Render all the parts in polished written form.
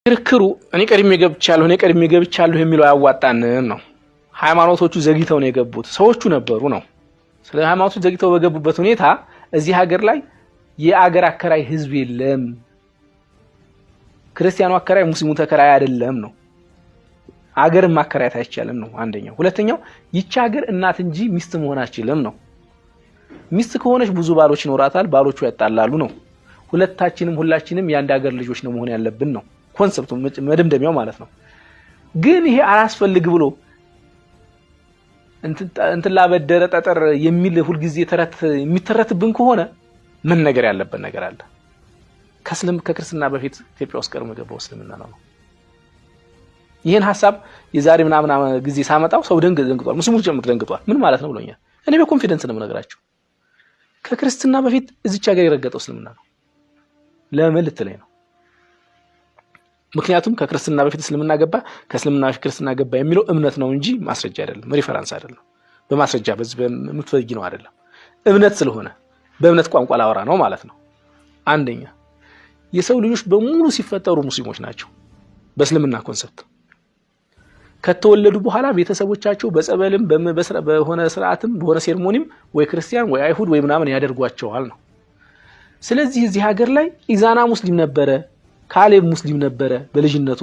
ክርክሩ እኔ ቀድሜ ገብቻለሁ፣ እኔ ቀድሜ ገብቻለሁ የሚለው አያዋጣንም ነው። ሃይማኖቶቹ ዘግይተው ነው የገቡት፣ ሰዎቹ ነበሩ ነው። ስለ ሃይማኖቶቹ ዘግይተው በገቡበት ሁኔታ እዚህ ሀገር ላይ የአገር አከራይ ህዝብ የለም። ክርስቲያኑ አከራይ፣ ሙስሊሙ ተከራይ አይደለም ነው። አገርን ማከራየት አይቻልም ነው አንደኛው። ሁለተኛው ይቺ ሀገር እናት እንጂ ሚስት መሆን አትችልም ነው። ሚስት ከሆነች ብዙ ባሎች ይኖራታል፣ ባሎቹ ያጣላሉ ነው። ሁለታችንም ሁላችንም የአንድ ሀገር ልጆች ነው መሆን ያለብን ነው concept ኡ፣ መደምደሚያው ማለት ነው። ግን ይሄ አላስፈልግ ብሎ እንትን ላበደረ ጠጠር የሚል ሁልጊዜ ተረት የሚተረትብን ከሆነ ምን ነገር ያለበት ነገር አለ። ከክርስትና በፊት ኢትዮጵያ ውስጥ ቀድሞ የገባው እስልምና ነው። ይህን ሀሳብ የዛሬ ምናምን ጊዜ ሳመጣው ሰው ደንግጧል፣ ሙስሊሙ ጭምር ደንግጧል። ምን ማለት ነው ብሎኛል። እኔ በ confidence ነው የምነግራቸው። ከክርስትና በፊት እዚች ሀገር የረገጠው እስልምና ነው። ለምን ልትለኝ ነው? ምክንያቱም ከክርስትና በፊት እስልምና ገባ፣ ከእስልምና በፊት ክርስትና ገባ የሚለው እምነት ነው እንጂ ማስረጃ አይደለም፣ reference አይደለም። በማስረጃ በዚህ በምትፈልጊ ነው አይደለም። እምነት ስለሆነ በእምነት ቋንቋ ላወራ ነው ማለት ነው። አንደኛ የሰው ልጆች በሙሉ ሲፈጠሩ ሙስሊሞች ናቸው በእስልምና concept። ከተወለዱ በኋላ ቤተሰቦቻቸው በጸበልም በሆነ ስርዓትም በሆነ ceremony ም ወይ ክርስቲያን ወይ አይሁድ ወይ ምናምን ያደርጓቸዋል ነው። ስለዚህ እዚህ ሀገር ላይ ኢዛና ሙስሊም ነበረ፣ ካሌብ ሙስሊም ነበረ በልጅነቱ።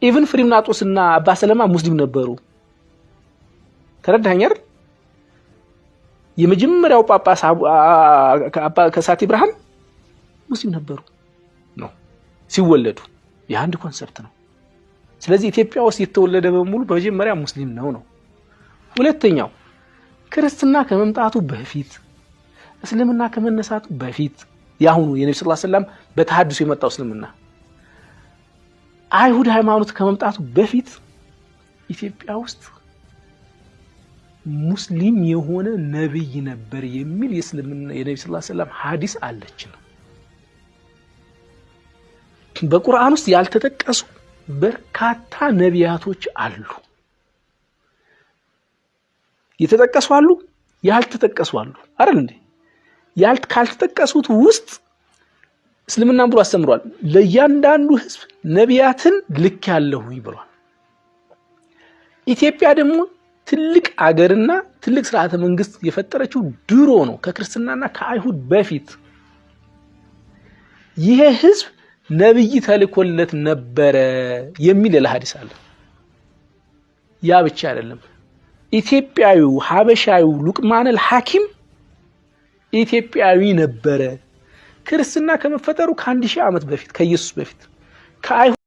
Even ፍሪምናጦስና አባ ሰለማ ሙስሊም ነበሩ። ተረዳኸኝ አይደል? የመጀመሪያው ጳጳስ አባ ከሳቴ ብርሃን ሙስሊም ነበሩ ነው ሲወለዱ። የአንድ concept ነው። ስለዚህ ኢትዮጵያ ውስጥ የተወለደ በሙሉ በመጀመሪያ ሙስሊም ነው ነው። ሁለተኛው ክርስትና ከመምጣቱ በፊት፣ እስልምና ከመነሳቱ በፊት፣ የአሁኑ የነቢ ስ ሰላም በተሐድሶ የመጣው እስልምና፣ አይሁድ ሃይማኖት ከመምጣቱ በፊት ኢትዮጵያ ውስጥ ሙስሊም የሆነ ነብይ ነበር የሚል የእስልምና የነቢ ስ ሰላም ሀዲስ አለች ነው። በቁርአን ውስጥ ያልተጠቀሱ በርካታ ነቢያቶች አሉ። የተጠቀሱ አሉ፣ ያልተጠቀሱ አሉ። አይደል እንዴ? ካልተጠቀሱት ውስጥ እስልምናን ብሎ አስተምሯል። ለእያንዳንዱ ህዝብ ነቢያትን ልክ ያለሁኝ ብሏል። ኢትዮጵያ ደግሞ ትልቅ አገርና ትልቅ ስርዓተ መንግስት የፈጠረችው ድሮ ነው፣ ከክርስትናና ከአይሁድ በፊት። ይሄ ህዝብ ነብይ ተልኮለት ነበረ የሚል ሌላ ሀዲስ አለ። ያ ብቻ አይደለም። ኢትዮጵያዊው ሀበሻዊው ሉቅማነል ሐኪም ኢትዮጵያዊ ነበረ። ክርስትና ከመፈጠሩ ከ1000 ዓመት በፊት፣ ከኢየሱስ በፊት፣ ከአይሁድ